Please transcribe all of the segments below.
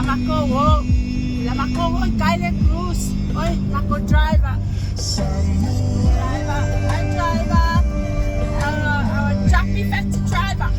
A makou o, le makou o i kai le cruise. Oi, makou driver. Driver, hi driver. Our Jappy Fetty driver.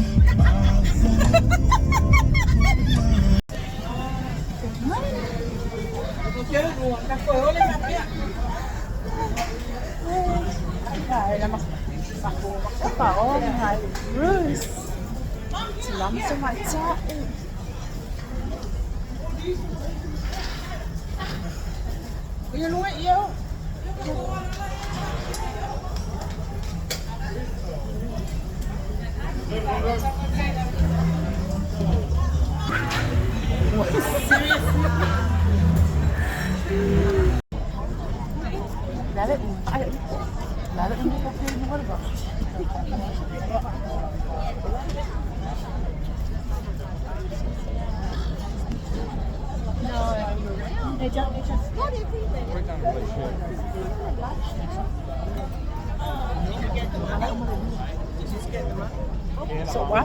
So what?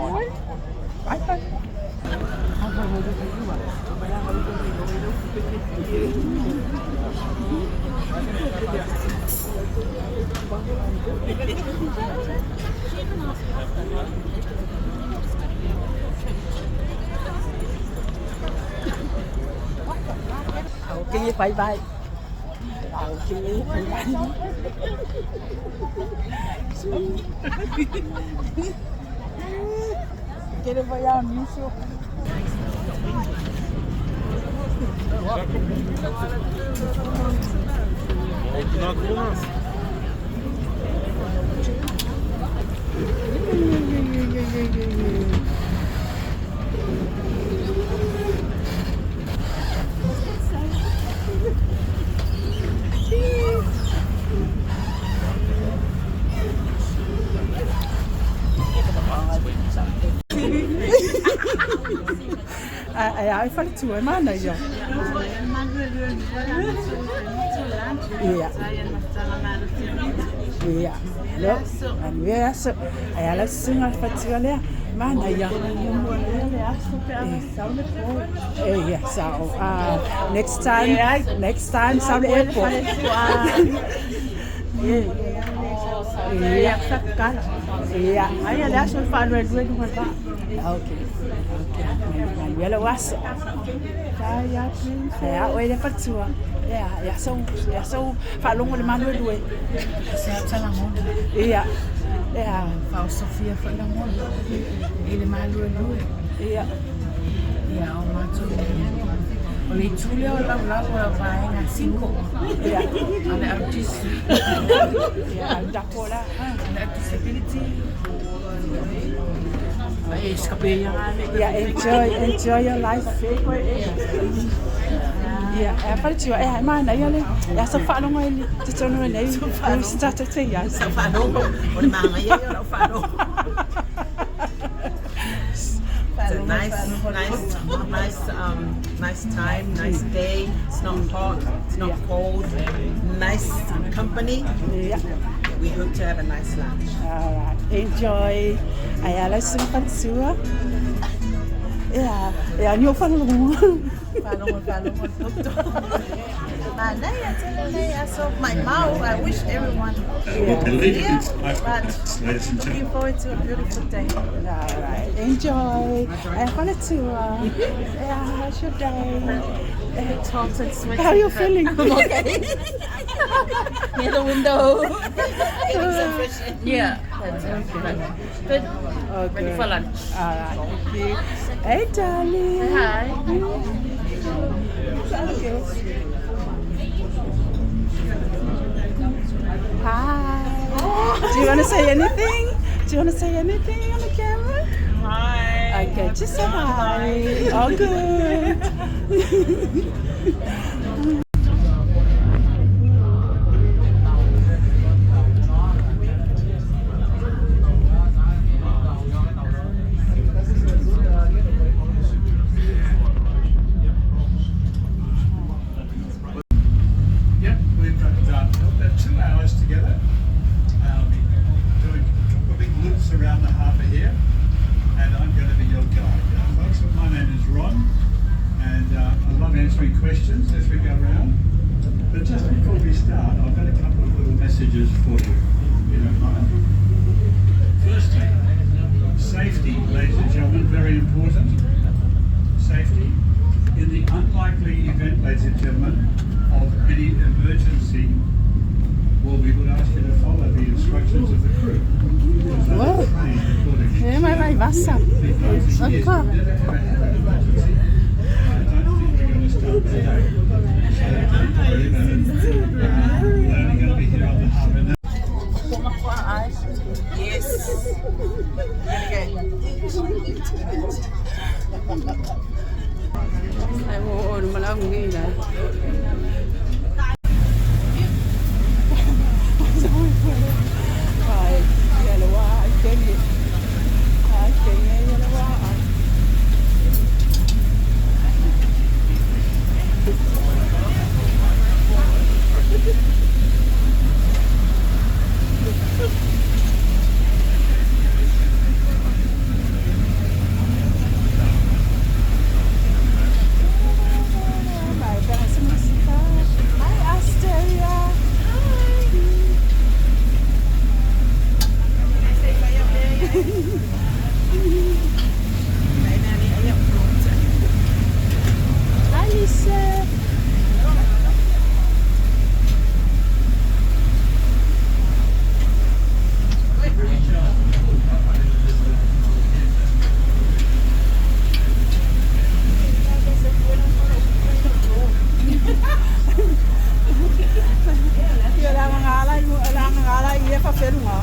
Okay, bye bye. Okay, bye bye. Quero voyage nisso. Ai ai faletua e manaia. Ia. Ia. Lo, manuia aso. Ai ala susuga le faletua lea. Manaia. Eh, yeah, so next time, next time, sau le airport. Ia. Ia. Ai le aso faaluelue luga le vaa. Okay. Okay. Manuia lou aso. Ia please. Ia, oe le faletua. Ia, ia sau, ia sau faalogo i le maluelue. Se ata lagona. Ia. Ia. Faaosofia foi lagona i le maluelue. Ia. Ia o matou o le itu lea o lalolalo o le vaega 5. Ia. A le au dis. Ia, tako la. Le au disability. E skape ia. Yeah, enjoy, enjoy your life. Ia, e faletua, e manaia le. Ia sau faalogo i le totonu o nei. Cruise tatou te i ai. Sau faalogo, o le magaia ia o lau faalogo. It's a nice, nice, nice, nice time, nice day. It's not hot, it's not cold. Nice company. Ia. We hope to have a nice lunch. Alright, enjoy. Ai ala susuga faletua. Ia, ia ni o faalogo. Faalogo, faalogo. Manaia tele nei aso mai mau. I wish everyone We'll be leaving here, in 5 but minutes, ladies and looking gentlemen. forward to a beautiful day. Alright, enjoy. Ai faletua. Yeah, how's your day? Hot and sweaty. How are you feeling? Okay. Near the window. Getting some fresh air. Yeah. That's okay. Good. Oh, Ready good. for lunch. Alright, thank you. Hey, darling. Hi. Okay. Hi. Do you want to say anything? Do you want to say anything on the camera? Hi. Okay, just say hi. All good. Yep, we've got about 2 hours together. I'll be doing a couple of big loops around the harbour here, and I'm going to be your guide, folks. My name is Ron, and questions as we go round. But just before we start, I've got a couple of little messages for you, if you don't mind. Firstly, safety, ladies and gentlemen, very important. Safety. In the unlikely event, ladies and gentlemen, of any emergency, well, we would ask you to follow the instructions of the crew. Because they are trained accordingly. E mai vai vasa. In 90 years, we've never ever had an emergency. I don't think we're going to start today. So don't worry about it. We're only going to be here on the harbour. And Yes. Ai o o no malau ngi la. Ai, ia le wā, ai kengi. Ai kengi, ia le wā, ai. Mai, pera se musika. Hi, Asteria. Hi. Hi, Lisa. Ia la ngala la ngala ia fa felunga.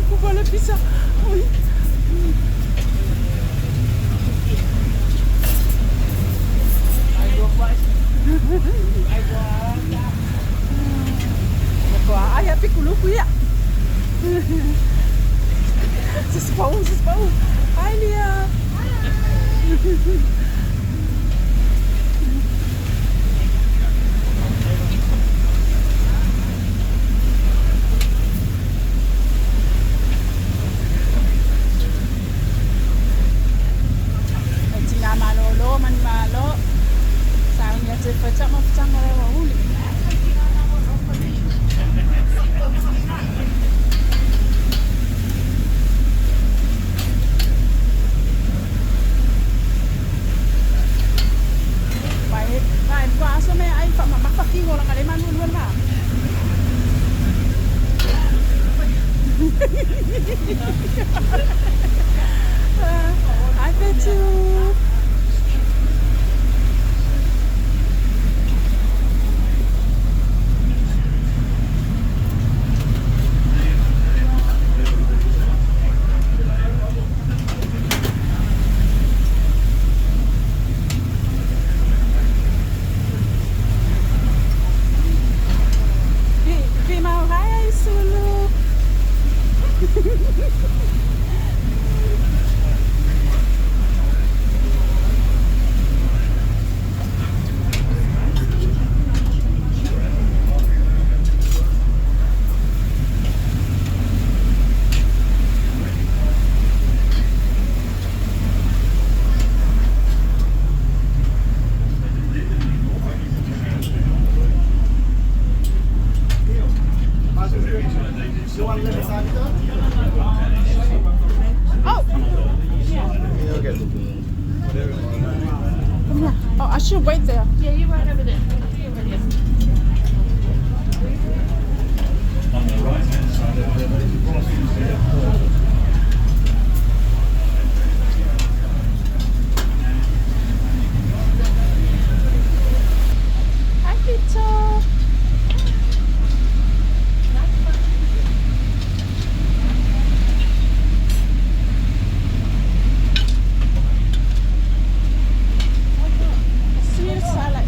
Kupa le pisa. Ui. Ko ai a pikuluku ia. Se spau, se spau. Hi, Lia. Ai tinga malolo man malo. Sa ia te fa ma fa le wa uli. Vai vai qua so me ai fa ma ma fa ki ngola ngale manu lu ma. Hi, Petu. Vi mau hai Sulu. So every time they did something Oh, come here. Oh, I should wait there. Yeah, you right over there. Over there. on the right hand side of the crossing there. Hi, Peter. Sweet salad.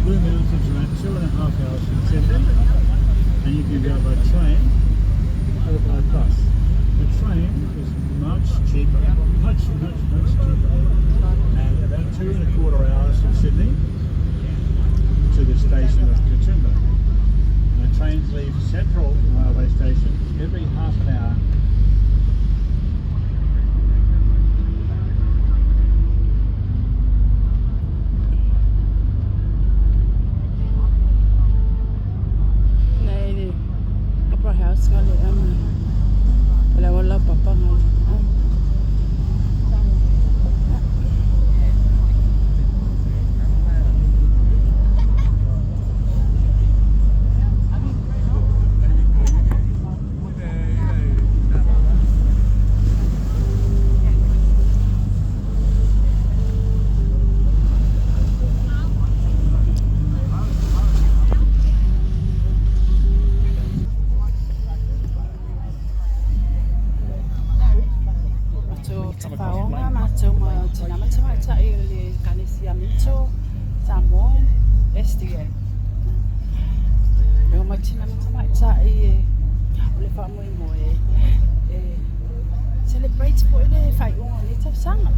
Blue Mountains are about 2.5 hours from Sydney, and you can go by train or by bus. The train is much cheaper, much, much, much cheaper, and about 2.25 hours from Sydney to the station of Katoomba. And the trains leave Central Railway Station every half an hour. Nei le Opera House ngale ama. Wala wala papa ngale. Ah. Matou tafaoga matou ma tina ma tamaitai o le Ekalesia Mito Samoa SDA. E omai tina ma tamaitai e o le faamoemoe e celebrate foi le faaiuga o lenei tausaga.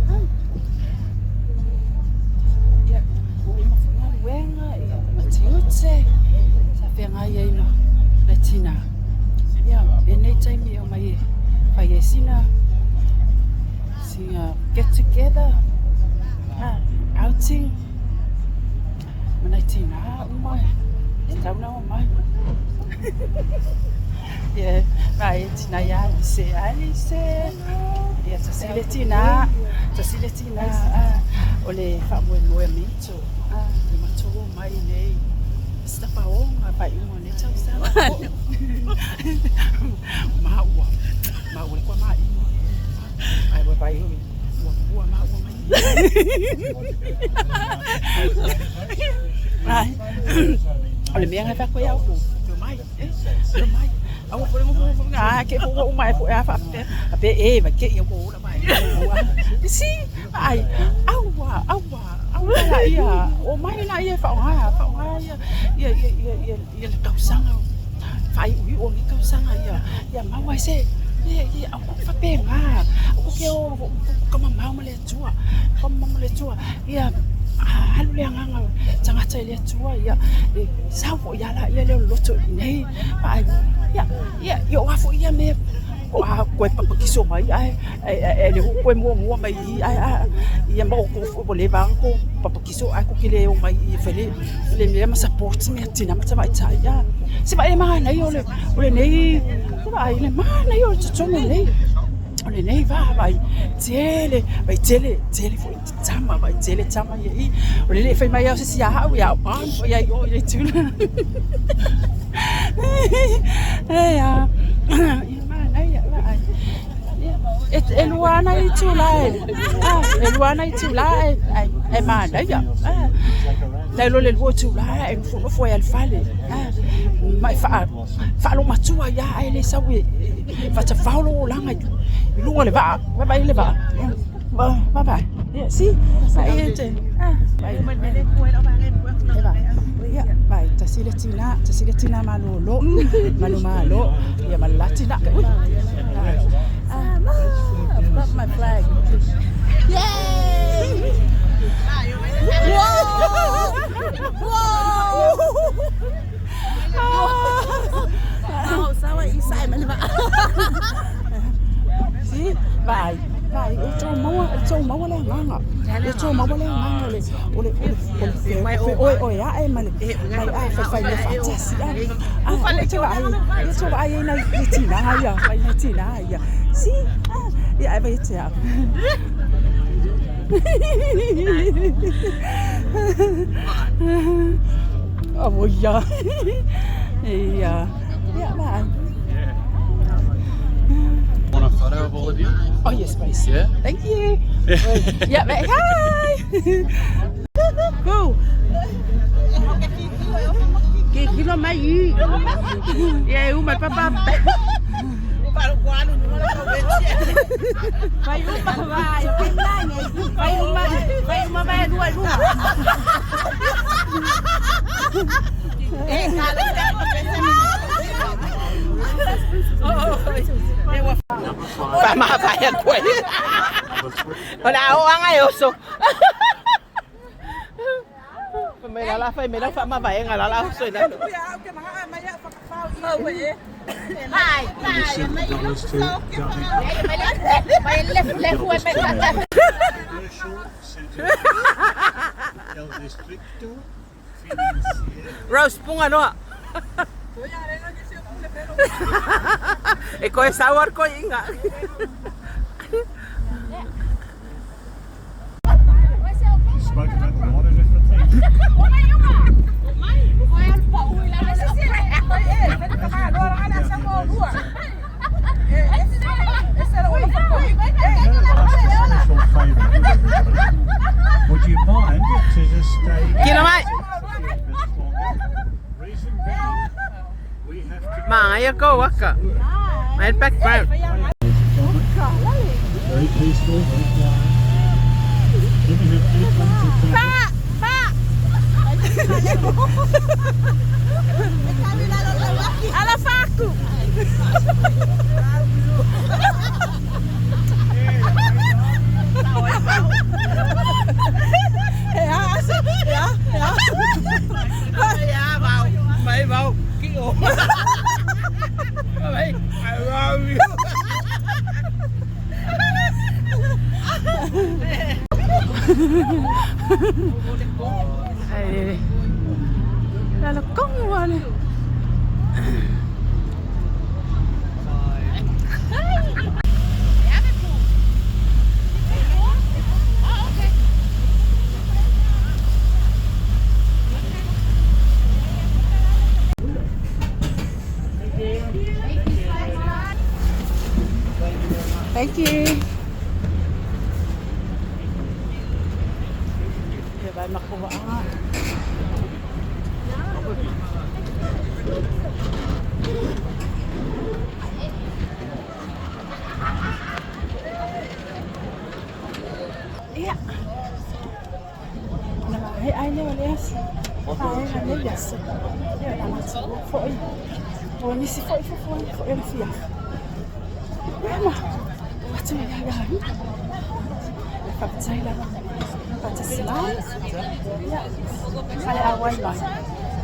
Ia, ua uma foi galuega ia ma tiute sa feagai ai ma nai tina. Ia, e nei taimi e omai e fai ai sina sina get together, outing ma nai tina uma e tau na omai. Ia, vai tina ia Alice, Alice. Ia tasi le tina, tasi le tina o le faamoemoe mito. Le matou mai nei. Se tafaoga faaiuga o lenei tausaga. Maua, maua le kwa ma'i. Ai ua vai hui. Ua ua maua mai. Ai. O le mea ngai whako iau ku. Te mai, eh, te mai. Aua fo ngo fo nga ke fo o mai fo a fa pe. A pe e va ke ia ko ora mai. Si, ai, aua, aua, aua la ia. O mai la ia fa nga, fa nga ia. Ia ia ia ia ia le tausaga. Fai ui o ni tausaga ia. Ia maua se. Ia ia au ku fa pe nga. Au ku ke o ka mamau ma le Atua. Ka mamau ma le Atua. Ia alu le agaga tagata i le Atua ia e sau foi ia laia lea o le loto i inei vaai ia ia ia o a foi ia mea o a koe papakiso mai ae ae le koe muamua mai i ae a ia ma outou foi ua leva lava ona tou papakiso ae tou te le omai i e fai le le mea ma support mea a tina ma tamaitai a se vaai e manaia o le o lenei se vaai le manaia o le totonu nei. O lenei va vai tele, vai tele, tele foi tama, vai tele tama ia i. O le le fai mai au se si au ia o an foi ai o i le tula. E a, ia manaia vaai. E, e lua ana i tula e. Ah, e lua ana i tula e, ai, e manaia. Ah, nai lo le lua tula e nofonofo ai a le fale. Ah, ma e faa, faalomatua ia ai le sau e, faatafao lou olaga i luga o le vaa, vaavaai i le vaa, vaavaai, ia si, vaai e te, vaai, ia, vaai, tasi le tina, tasi le tina malolo, manumalo, ia ma le la tina, ui, I've got my flag. Yay! Whoa! Whoa! Oh, sawa isai ma le vaa. Si, vaai, vaai, e tou maua, e tou maua le agaga, e tou maua le agaga o le, o le, o le, o le feoeoeaʻe ma le, ma le a faifai mea faatasi a. A, e te vaai, e te vaai ai nai nai tinā ia, vai nai tinā ia. Si, a, ia ai vai e te au. Oh, ia. Ia. Ia, vaai. Want a photo of all of you? Oh, yes, please. Yeah? Thank you. Yeah, mate. Hi. Go. Ke kilo mai i. Ia e uma papa. Vai uma vai. Vai uma, vai uma vai lua lua. Faamavae atu ai. O le a oo aga e oso. Fai mai la fai mai la faamavaega la la oso i lalo. $7 to Commercial Centre El Districto Financiero. Rose, punga noa. E koe sauar koe inga. Spoke about a lot of different things. Can I ask a special favour of everybody? Would you mind to just stay Kina mai. a bit longer? Reason being, we have to Maia ko waka. Mai background. Very peaceful, very quiet. Then we have Edmonton traffic. Ia vau. Mai vau. Ki o. Mai. I love you. Ai. La kongo ale. Thank you. Ia vai makuha nga. Ia. Na mai ai le wale as. Ai le yas. Ia la ma foi. O ni si foi foi foi foi le fia. Ia ma. Atu ia ia. Le fatai la. Fatai sila. Ia. Fale a wai mai.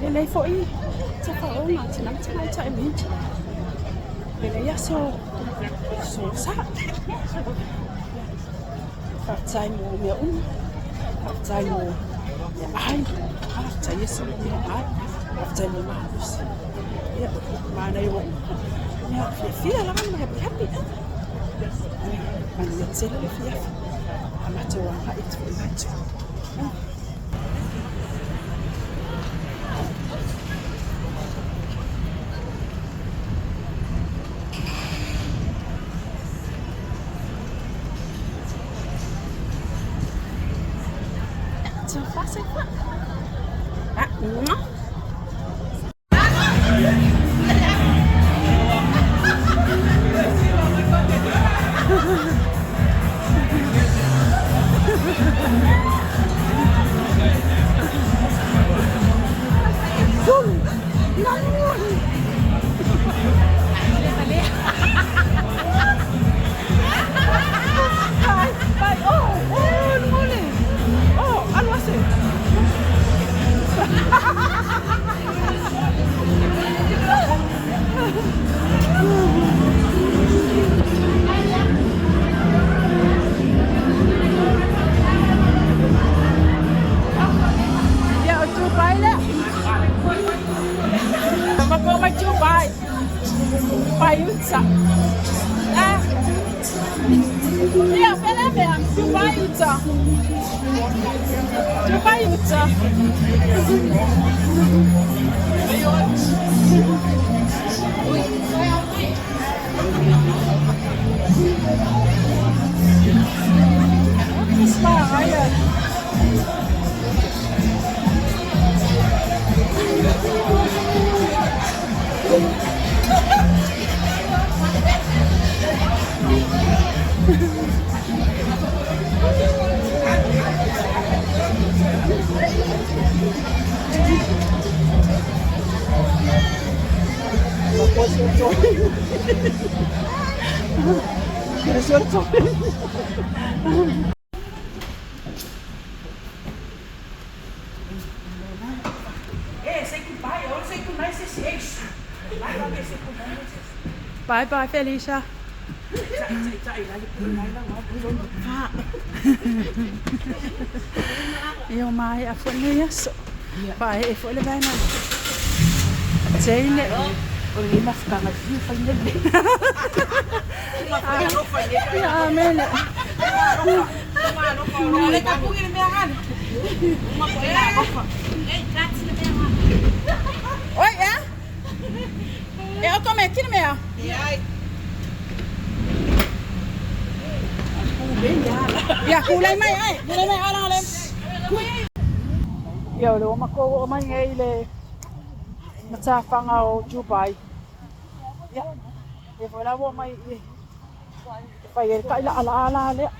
Le le foi. Te fa o ma te nam te mai ta mi. Le le ia so so sa. Fatai mo mea uma. Fatai mo mea ai. Fatai Yesu mo mea ai. Fatai mo malusi. Ia, mana i o. Ia, fia fia lava ma happy happy. Manuia tele le fia. A matou agai atu i matou. So far, so good. Ah, mwah. Vai, vai, oh, oh, ngole. Oh, alu ase. Ia, o tu pai le. Ma ko ma tu pai. Pai utsa. Ah. Ia, pele mea, tu pai utsa. Tu pai utsa. Smart, Bye bye, Felicia. Ia mai a foi nei aso. Pa e foi le vaega. Teine. O le mafutaga fiu fai nei. Ia amene. Oi, é? É o como é que não é? Ia kulai mai ai, kulai mai ala le. Ia o le o makou oo mai nei i le matafaga o Dubai. Ia, lea foi la ua oo mai i e fai ai le taʻilaalaa la lea.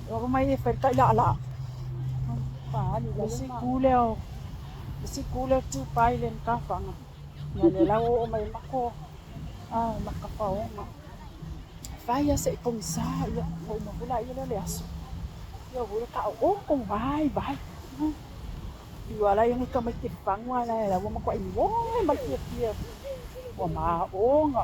E oo mai e fai le taʻilaalaa. Le isi itu lea o le isi itu lea o Dubai i le matafaga. Ia lea la ua oo mai ai matou makafaoga. Fai lava seʻi pogisa ia ua uma foi laia lea o le aso. Ia ua taoto vaivai. Ua ala ai ona tamaiti e fagu a la ua matuai moe ma le fiafia ua maoga.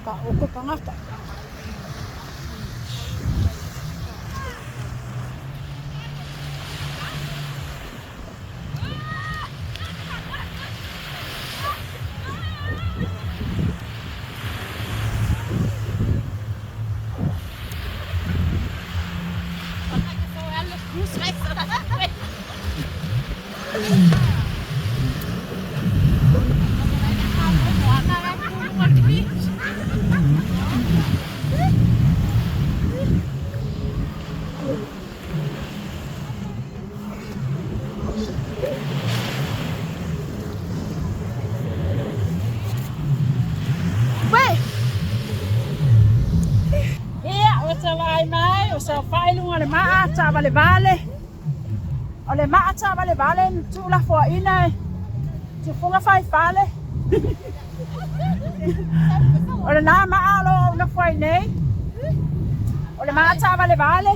Taoto tagata. Ia, ua ta vaai mai o saofaʻi luga o le maa taʻavalevale. O le maa taʻavalevale na tuulafoaʻina e tufuga faifale. O lenā maa o loo ou nofo ai nei. O le maa taʻavalevale.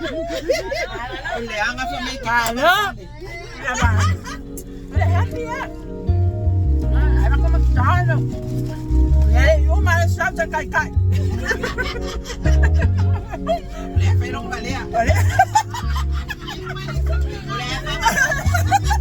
O le anga fa mai ke Malo. Ya va. Le happy ya. Ai ma kama talo. Le yo ma sa ta kai kai. Le fa long ba lea. Ole. Le fa.